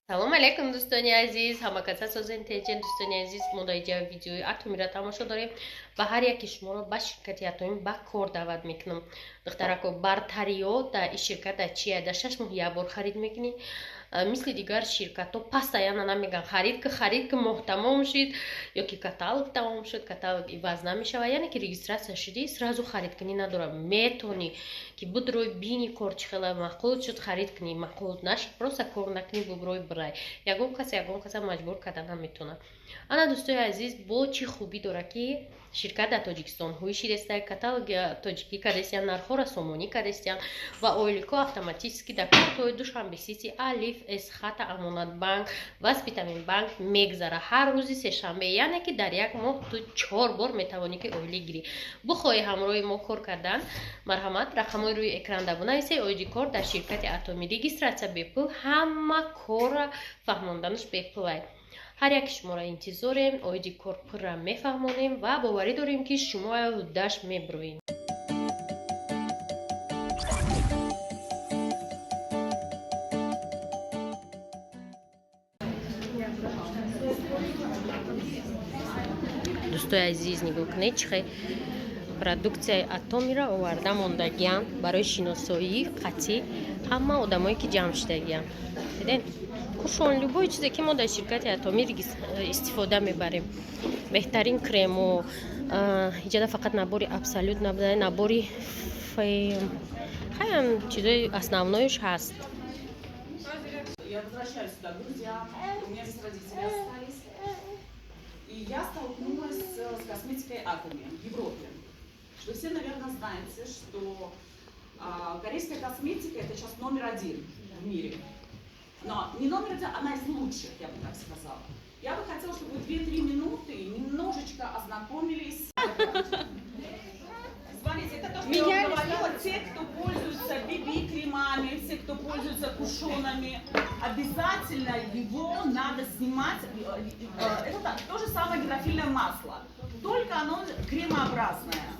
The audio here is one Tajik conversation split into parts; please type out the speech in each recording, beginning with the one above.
Салом алейкум, дӯстони азиз, ҳамакаса созен, теҷен. Дӯстони азиз, мо дар иҷа видеои Атомиро тамошо дорем ва ҳар яки шуморо ба ширкати Атомӣ ба кор даъват мекунам. Духтарако, бартариё дар ин ширкат дар чия? Дар 6 моҳ як бор харид мекунӣ, мисли дигар ширкатҳо постоянно намеган: харид ки, харид ки, моҳ тамом шид ё ки каталог тамом шуд, каталог иваз намешавад. Яъне ки регистрация шудӣ, сразу харидкунӣ надорад. Метавонӣ ки будрой, бини, кор чӣ хела, маъқул шуд, харид кунӣ, маъқул нашид, просто кор накунӣ, буброй, бирай. Ягон кас ягон каса маҷбур карда наметавонад. Ана, дӯстои азиз, бо чӣ хубӣ дорад, ки ширкат дар Тоҷикистон ҳуй шидеста, каталог тоҷикӣ кардестиян, нархҳоро сомонӣ кардестиян ва ойлико автоматически дар картҳои Душанбе Сити, Алиф, Эсхата, Амонатбанк ва Спитамен банк мегзара ҳар рӯзи сешанбе. Яъне ки дар як моҳ ту чор бор метавонӣ ки ойлик гирӣ. Бихоҳӣ ҳамроҳи мо кор кардан, марҳамат, рақамҳои рӯи экранда бинависед. Оиди кор дар ширкати Атомӣ: регистрация бепул, ҳама корра фаҳмонданаш бепулай. Ҳар яки шуморо интизорем, оиди кор пурра мефаҳмонем ва боварӣ дорем, ки шумо ҳуддаш мебироед. Дӯстои азиз, нигоҳ кунед, чӣ хел продукцияи Атомиро оварда мондагиам барои шиносоии қатъӣ ҳама одамое ки ҷамъ шудагиам. Дидед, кушон, любой чизе ки мо дар ширкати Атомӣ истифода мебарем, беҳтарин крему иҷада. Фақат набори Абсолют набуда, набори хаям, чизои основной ш ҳаст. Я возвращаюсь сюда к друзьям, у меня здесь родители остались. И я столкнулась с косметикой Атоми в Европе. Что все, наверное, знаете, что корейская косметика — это сейчас номер один в мире. Но не номер один, она из лучших, я бы так сказала. Я бы хотела, чтобы вы 2-3 минуты немножечко ознакомились. Смотрите, это то, что я вам говорила. Те, кто пользуется BB-кремами, все, кто пользуется кушонами, обязательно его надо снимать. Это так, то же самое гидрофильное масло, только оно кремообразное.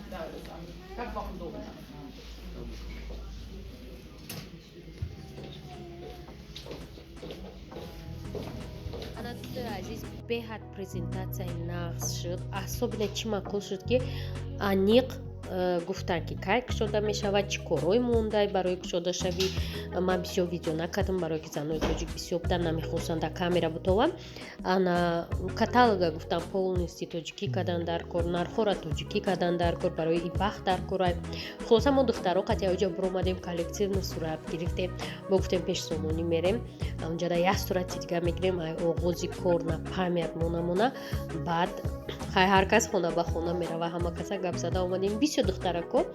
Да, как вам удобно. Ана, дӯстои азиз, беҳад презентатсияи нағз шуд. Особенно чӣ маъқул шуд, ки аниқ гуфтанд, ки кай кушода мешавад, чӣ корҳое мондай барои кушодашавӣ. Ман бисёр видео накардам, барое ки занои тоҷик бисёр будан, намехостанд дар камера бутовам. Ана, каталога гуфтам, полностью тоҷикӣ кардан дар кор, нархҳоро тоҷикӣ кардан дар кор, барои и вақт дар кора. Хулоса, мо духтаро қатъи оҷа буромадем, коллективно сурат гирифтем. Мо гуфтем, пеш сомонӣ мерем, онҷада як сурати дигар мегирем, ай оғози кор на память монамона. Баъд хай, ҳар кас хона ба хона мерава. Ҳама каса гап зада омадем. Бисёр духтарако,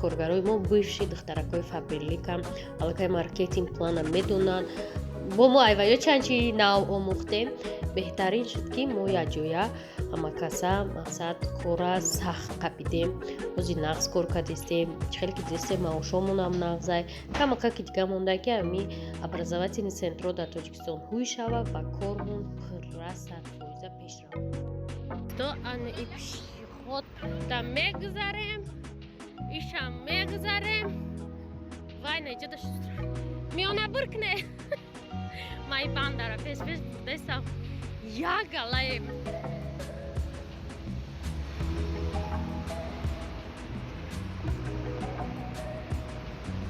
коргарои мо, бывший духтаракои Фаберлика, аллакай маркетинг плана медонанд. Бо мо айваё чанд чи нав омӯхтем. Беҳтарин шуд, ки мо якҷоя ҳамакаса мақсад кора сахт қапидем. Бози нағз кор кардистем. Хеле ки дидистем, маошомонам нағзай. Камака ки дига монда, ки ами образовательный центр ро дар Тоҷикистон ҳуй шава ва кормон пурра 100% пеш равад. То ана и пешеход да мегузарем, ишам мегузарем. Вай, наҷода миёна буркне. Май бандара пеш пеш бурдесам, як галаем.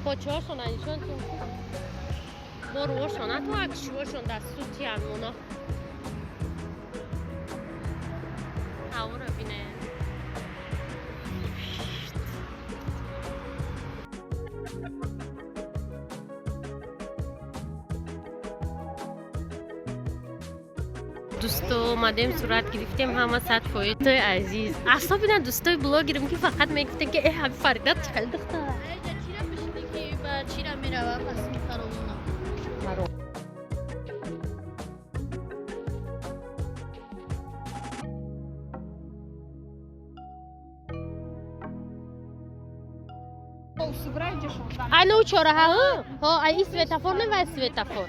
Почоашон нишон боруошон, ато акшуошон дар сутиян мона. Ҳаворо бинед. Дӯсто, омадем, сурат гирифтем ҳама 100%. Дӯстои азиз, особенно дӯстои блогерам, ки фақат мегуфтем, ки э, ҳами Фарида чӣ духтара. Чира пишиди, ки ба чира мерава қасми фаровона. Ай, ну чораҳа, ҳо, ай, и светофор не, вай светофор.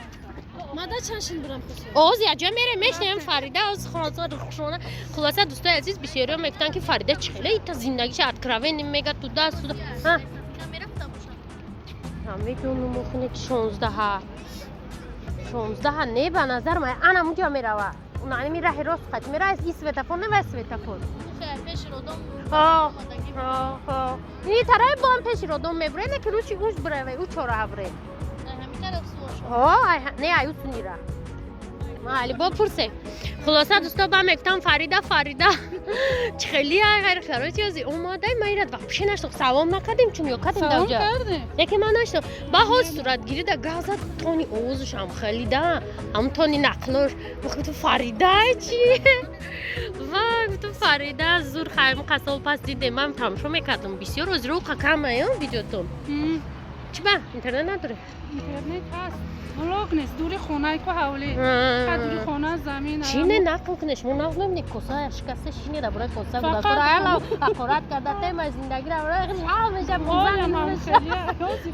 Мада чанд шин бурам хусур? Оз яҷа мерем, мешнем Фарида, оз хонасо. Хулоса, дӯстои азиз, бисёриҳо мегуфтанд, ки Фарида чӣ хеле ита зиндагиша откровенно мега, туда сюда. Ҳа. Намедонам, охине ки 16-ҳа не, ба назар ман ана муҷа мерава. Унами раҳи рост қат мера, и светофор не ва светофор. Ни тараи бо ҳам пеши родом мебуре, не ки рӯчи гӯш бураве, ӯ чораҳа буре. Не, ай усунира. Майли, бо пурсе. Хулоса, дӯсто, ба мегуфтам Фарида, Фарида чӣ хели ай ғайр, короче, ози омадай, ма ират вообще нашто, салом накардем, чун ё кардем даҷа. Яке ман нашто. Ба ҳоз суратгирӣ да газа тони овозушам хели да, ҳам тони нақлош. Гуфтам Фарида чи? Ва гуфтам Фарида зур хайм қасол пас дидем, ман тамошо мекардам. Бисёр озиро какамаё видеотон. Чӣ ба интернет надорӣ? Интернет ҳаст. Блог нест, дури хонаи ку ҳавлӣ. Дури хона замин. Чӣ не нақл кунеш? Мо нақл намекунем, коса шикаста шине дар бораи коса гудакора ҳақорат карда, темаи зиндагиро ҳал меша.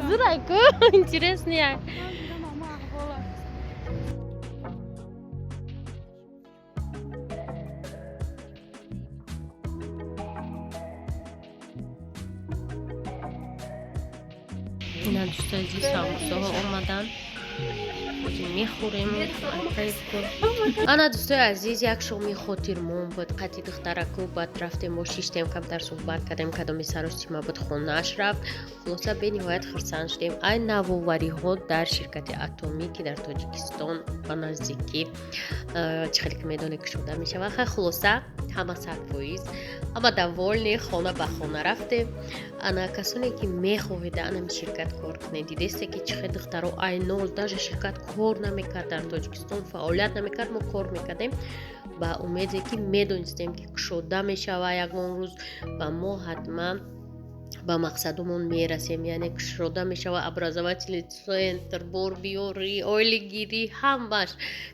Зурай ку интересный ай. Ина, дӯстои азиз, самбусаҳо омаданд, мехӯрем. Ана, дӯстои азиз, як шоми хотирмон буд қати духтараку. Баъд рафтем, мо шиштем, камтар суҳбат кардем, кадоми саросима буд, хонааш рафт. Хулоса, бениҳоят хурсанд шудем ай навовариҳо дар ширкати Атомӣ, ки дар Тоҷикистон ба наздикӣ, чӣ хеле ки медонед, кушода мешавад. Хай, хулоса, ҳама 100%, ҳама довольны, хона ба хона рафтем. Ана, касоне ки мехоҳед дар анами ширкат кор кунед, дидесте ки чӣ хел духтаро ай нол, даже ширкат кор намекард, дар Тоҷикистон фаъолият намекард, мо кор мекардем ба умеде ки медонистем, ки кушода мешава ягон рӯз ва мо ҳатман ба мақсадумон мерасем, яъне кушода мешава образовательный центр, борбиёрӣ, ойлигирӣ, ҳамаш.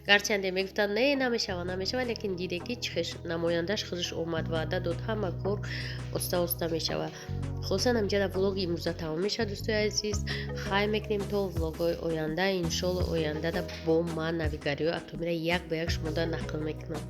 Гарчанде мегуфтанд, не, намешава, намешава, лекин диде ки чӣ хел намояндааш худаш омад, ваъда дод, ҳама кор оста оста мешава. Хулоса, намҷада влоги имрӯза тамом мешавад, дӯстои азиз. Хай мекунем то влогҳои оянда, иншолло. Ояндада бо ман навигариҳои Атомира як ба як шумода нақл мекунам.